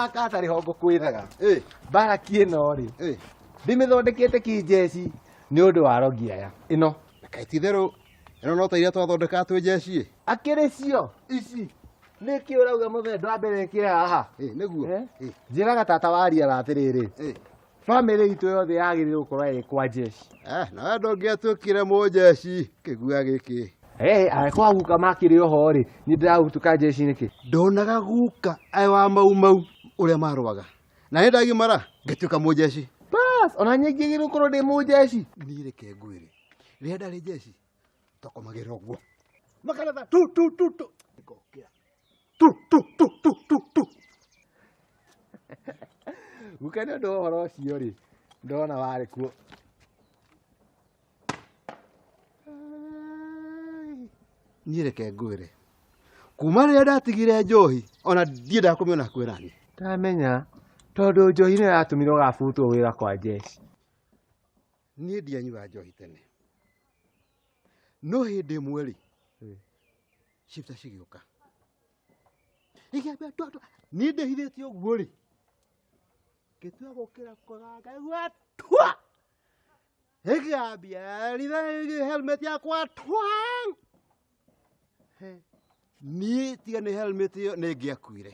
Haha katarĩ ho ngũkwĩraga. Ĩ, Baraki ĩno rĩ, ĩ. ndĩmĩthondekete kĩnjeci nĩ ũndũ wa rogi aya. Ĩno. Kaĩ ti itherũ ĩno no ta iria twathondekaga twĩ njeci ĩ. Akĩrĩ cio ici. Nĩkĩ ũrauga mũthee ndwambere ĩkĩre haha? Ĩ, nĩguo. Eh? Ĩ, Njĩraga tata waria atĩrĩrĩ. ĩ. Bamĩrĩ itũ yothe yagĩrĩirwo gũkorwo ĩ kwa njeci. Eh, nawe ndũngĩatuĩkire mũnjeci kĩgua gĩkĩ. Eh, angĩkorwo guka makĩrĩ oho rĩ, niĩ ndĩragũtuka njeci nĩkĩ? Ndonaga guka e wa mau mau ũrĩa marũaga. Na nĩ ndagimara ngĩtuĩka mũnjeci. Bas, ona niĩ ngĩagĩrĩirwo gũkorwo ndĩ mũnjeci. Niĩ reke ngwĩre, rĩrĩa ndarĩ njeci twakomagĩrĩra ũguo. Makaratha tu tu tu tu. Ngokĩra. Tu tu tu tu tu tu. Guka nĩ ũndũ wa ũhoro ũcio rĩ, ndona warĩ kuo. Niĩ reke ngwĩre, kuma rĩrĩa ndatigire njohi ona ndiendaga kũmĩona hakuhĩ naniĩ. Ndamenya, tondũ njohi nĩyo yatũmire ũgabutwo wĩra kwa njeci. Niĩ ndianyuaga njohi tene, no hĩndĩ ĩmwe rĩ, shifter cigĩũka ikĩambia twa twa, niĩ ndĩhithĩte ũguo rĩ, ngĩtua gũkĩra kũganga ngaigua twa, ĩkĩambia ritha helmet yakwa twang. He, niĩ tiga nĩ helmet ĩyo nĩ ngĩakuire.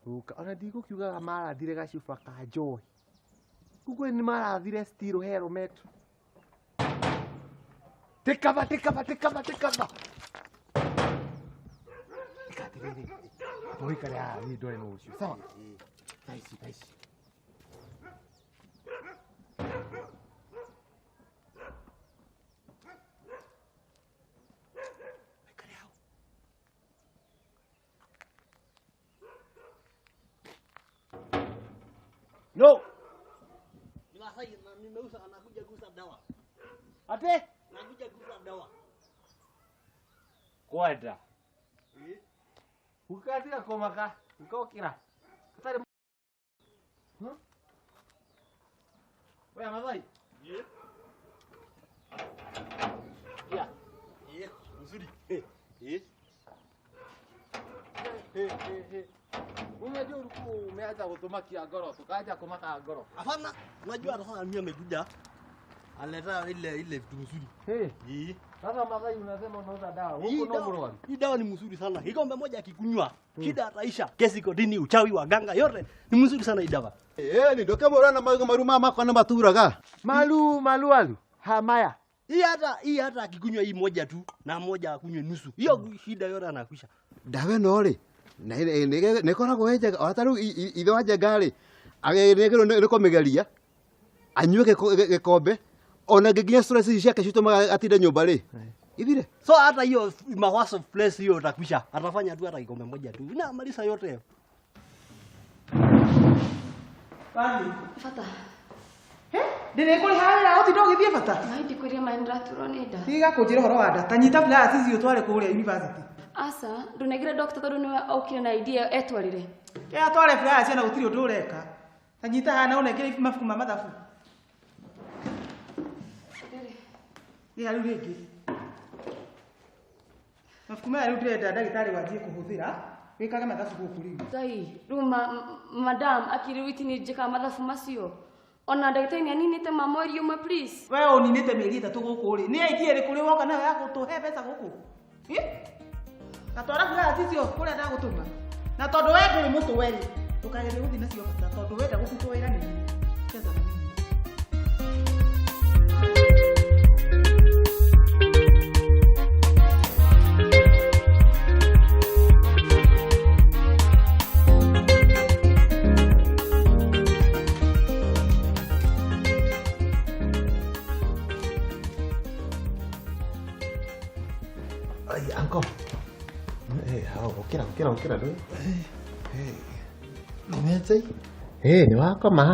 Guka, ona ndigũkiugaga marathire gacuba ka njohi. Guka nĩ marathire steel helmet. Tikaba, tikaba, tikaba, tikaba. Ika atĩrĩrĩ, tũikare haha niĩ ndore nũ ũcio. Sawa? Thaa ici, thaa ici. Wĩikare hau. No. Ni Masai na nimeuza anakuja kuuza dawa. Ate? Nakuja kuuza dawa. Kwenda. Ukatiga kũmaka, ũkokĩra. Hatarĩ Huh? We Mathai. Yeah. Yeah. Yeah, mzuri. Eh. Eh. Hey, hey, hey. Unajua ulikuwa umeanza kutumakia ngoro, tukaanza kumaka ngoro. Hapana, unajua sasa mimi amekuja. Analeta ile ile vitu mzuri. Hey, Eh. sasa Mathai unasema unauza dawa. Hii Huko no dawa, mrwaru. hii dawa ni mzuri sana. Kikombe moja akikunywa, shida ataisha. Kesi kotini, uchawi wa ganga yote ni mzuri sana hii dawa. Ĩ, nĩ ndũkĩmũra na maru maya makwa nĩ maturaga. Malu malu alu. Hamaya. Hii hata akikunywa hii moja tu na moja akunywe nusu. Hiyo shida yote anakwisha. Ndawa ĩno rĩ, nĩ ĩkoragwo ĩ njega ona ta rĩu ithe wa Njenga rĩ, nĩagĩrĩirwo nĩ kũmĩgeria anyue gĩkombe ona nginya stress ici ciake citũmaga atinde nyũmba rĩ ithire. So hata hiyo mawazo place hiyo itakwisha. Atafanya tu hata kikombe moja tu. Na malisa yote. Bata. Ndĩrĩkũrĩha wĩra ũtinda ũgĩthiĩ bata. Na ndikwĩria maĩ ndĩraturwo nĩ nda. Tiga kũnjĩra ũhoro wa nda. Ta nyita flyers ici ũtware kũrĩa university. Aca, ndũnengere doctor tondũ nĩwe okire na idea etwarire. Ke atware flyers na gũtirĩ ũndũ ũreka. Ta nyita haha na ũnengere mabuku ma mathabu. Rĩha rĩu rĩngĩ. Mabuku maya rĩu ndĩrenda ndagĩtarĩ wanjie kũhũthĩra wĩkage mathabu gũkũ rĩu. Ngai, rĩu madam akiri witi nĩ njĩkaga mathabu macio. Ona ndagĩtarĩ nĩ aninĩte ma mweri ũmwe please. We ũninĩte mĩeri 3 gũkũ rĩ. Nĩ idea ĩrĩkũ rĩ woka nayo ya gũtũhe mbeca gũkũ? Ĩ? Na twara flyers icio kũrĩa ndagũtũma. Na tondũ we ndũrĩ mũtwe rĩ, ndũkagerie gũthiĩ nacio bata tondũ wenda gũbutwo wĩra nĩ niĩ. Cheza na mimi. Ai, uncle. Eh, hau, ũkĩra, ũkĩra, ũkĩra ndũĩ. Nĩmete? Ĩ, nĩ wakoma.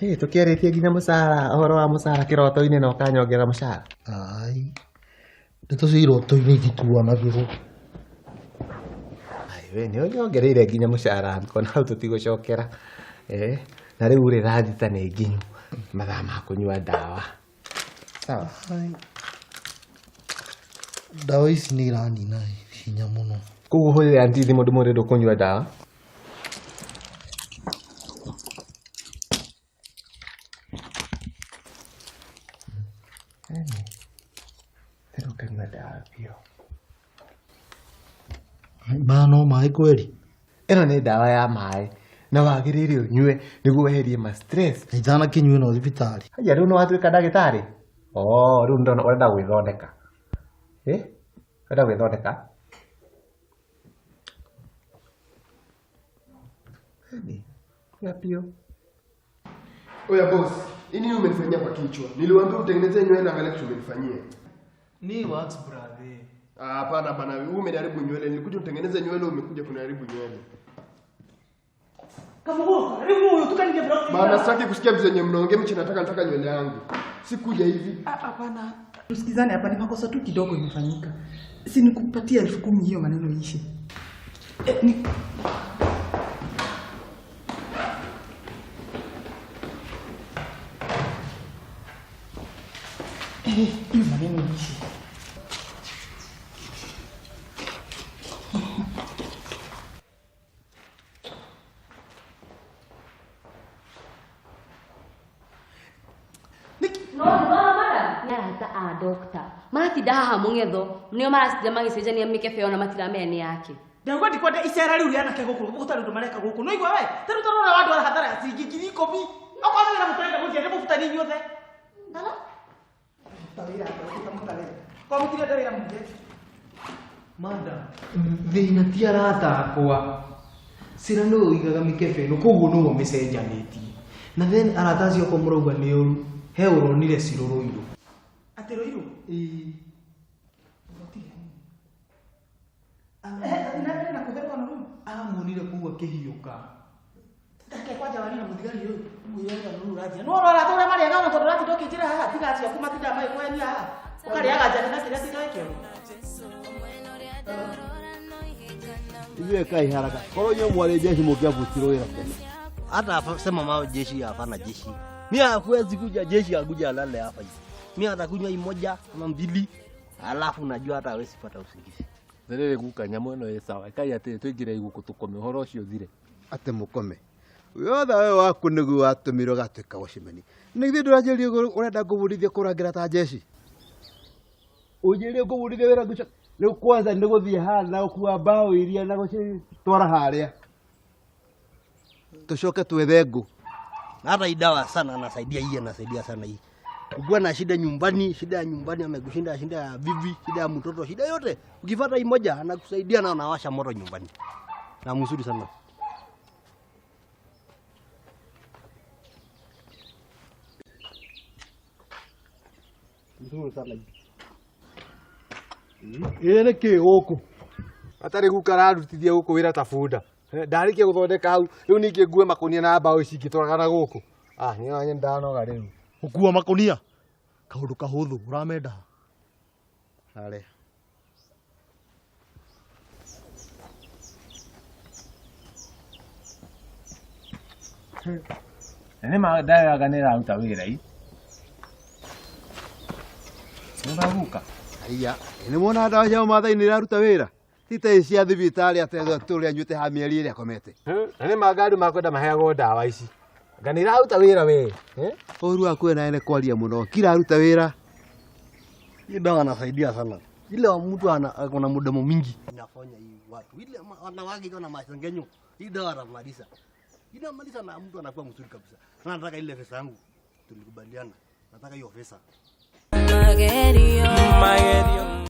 Ĩ, tũkĩarĩtie nginya mũcara, ũhoro wa mũcara kĩroto-inĩ na ũkanyongerera mũcara. Ai. Ndeto cia iroto-inĩ itituanagĩrwo. Ai, we nĩ ũnyongereire nginya mũcara uncle, na hau tũtigũcokera. Eh, na rĩu rĩ thaa 6 nĩ nginyu, mathaa ma kũnyua ndawa. Sawa. Ai. Ndawa ici nĩ iranina hinya mũno. Koguo hũrĩre anti thimũ ndĩmwĩre ndũkũnyua ndawa. Maya no maĩ kweli? Ĩno nĩ ndawa ya maĩ na wagĩrĩire ũnyue nĩguo weherie ma stress. Na itanakinyua ĩno thibitarĩ. Haya rĩu nĩ watuĩka ndagĩtarĩ? Oh, rĩu ndona ũrenda gwĩthondeka. Eh? Ũrenda gwĩthondeka? Ya pio. Oya boss, hii nini umenifanyia kwa kichwa? Niliwaambia utengeneze nywele, angalia kitu umenifanyia. Ni wax brother. Ah, hapana bana, wewe umeniharibu nywele. Nilikuja utengeneze nywele, umekuja kuniharibu nywele. Kama wewe, karibu huyo tukanige bro. Maana sitaki kusikia vitu zenye mnaongea, mimi nataka nywele yangu. Sikuja hivi. Ah, hapana. Tusikizane hapa, ni makosa tu kidogo imefanyika. Si nikupatia 10,000 hiyo maneno iishe. Ni hiyo maneno iishe. No, madam. Arata a doctor. Maratinda haha mũng'etho nĩo maratinda magĩcenjania mĩkebe ona matiramenya nĩ yake. Ndauga ndikwenda icera rĩu rĩa anake gũkũ gũtarĩ ũndũ mareka gũkũ. No igua we, ta rĩu tũrona wandwara hathara ya ciringi 10,000. Okorwo nĩ wĩra mũtarenda gũthiĩ nĩ mũbutani inyuothe. Ala? Ta wĩra mũtarenda. Kwa mũtirenda wĩra mũthiĩ. Madam, thĩna ti arata akwa. Cira nĩwe ũigaga mĩkebe ĩno koguo nĩwe ũmĩcenjanĩtie. Na then arata acio akwa mũrauga nĩ ũru, he ũronire Ciro Rũirũ. Atĩ Rũirũ? Ĩĩ. Amuonire kũu akĩhiũka. Reke kwanja warie na mũthigari ũyũ mwĩre ũrĩa nũũ ũranjĩra. Nĩ wona arata ũrĩa marĩaga ona tondũ ũratinda ũkĩnjĩra haha tiga acio aku matindaga magĩkũhenia haha. Ũkarĩaga njahĩ na kĩrĩa tinda kĩoro. Ithuĩ kai haraka. Korwo inyuĩ mwarĩ jeshi mũngĩabutirwo wĩra tene. Hata sema mao jeshi hapana jeshi. Mimi hakuwezi kuja jeshi akuja alale hapa hivi. Mimi atakunywa hii moja ama mbili, alafu najua hata hawezi pata usingizi. Rĩrĩ guka nyamũ ĩno ĩ sawa. Ĩkai atĩrĩ tũingĩre igũkũ tũkome ũhoro ũcio ũthire. Atĩ mũkome. Wothe we waku nĩguo watũmirwo gatuĩka wacimani. Nĩ githĩ ndũranjĩrire ũrenda ngũbundithie kũrangĩra ta jeshi? Ũnjĩrire ngũbundithie wĩra ngũcoka. Rĩu kwanza nĩ gũthiĩ haha na gũkua mbaũ iria na gũcitwara harĩa. Tucoke twethe ngũ. Na hata hii dawa sana anasaidia hii, anasaidia sana hii. Ukiwa na shida nyumbani, shida ya nyumbani amekushinda, shida ya bibi, shida ya mtoto, shida yote. Ukifuata hii moja anakusaidia na anawasha moto nyumbani. Na mzuri sana. Mzuri sana hii. Ĩĩ nĩ kĩ gũkũ? Atarĩ guka ararutithia gũkũ wĩra ta bunda. Ndarĩkia gũthondeka hau, rĩu ningĩ ngue makũnia na mbaũ ici ingĩtwaraga na gũkũ. Ah, niĩ nĩ ndanoga rĩu. Gũkua makũnia? Kaũndũ kahũthũ, ũramenda? Harĩa. Na nĩ ma ndawa nĩ ĩraruta wĩra ii. Nĩ Haiya, nĩ mwona ndawa cia Maathai nĩ iraruta wĩra? Ti ta ici cia thibitarĩ atĩ tũrĩa anyuĩte ha mĩeri ĩrĩa akomete. Na nĩ ma ngari makwenda maheagwo ndawa ici. Nga nĩ iraruta wĩra we. Ũru waku we nawe nĩ kwaria mũno. Kiraruta wĩra. Hii dawa anasaidia sana. Ile wa mtu ana na mdomo mingi. Inafanya hii watu. Ile wanawake iko na masengenyo. Hii dawa anamaliza. Inamaliza na mtu anakuwa mzuri kabisa. Na nataka ile pesa yangu. Tulikubaliana. Nataka hiyo pesa. Magerio.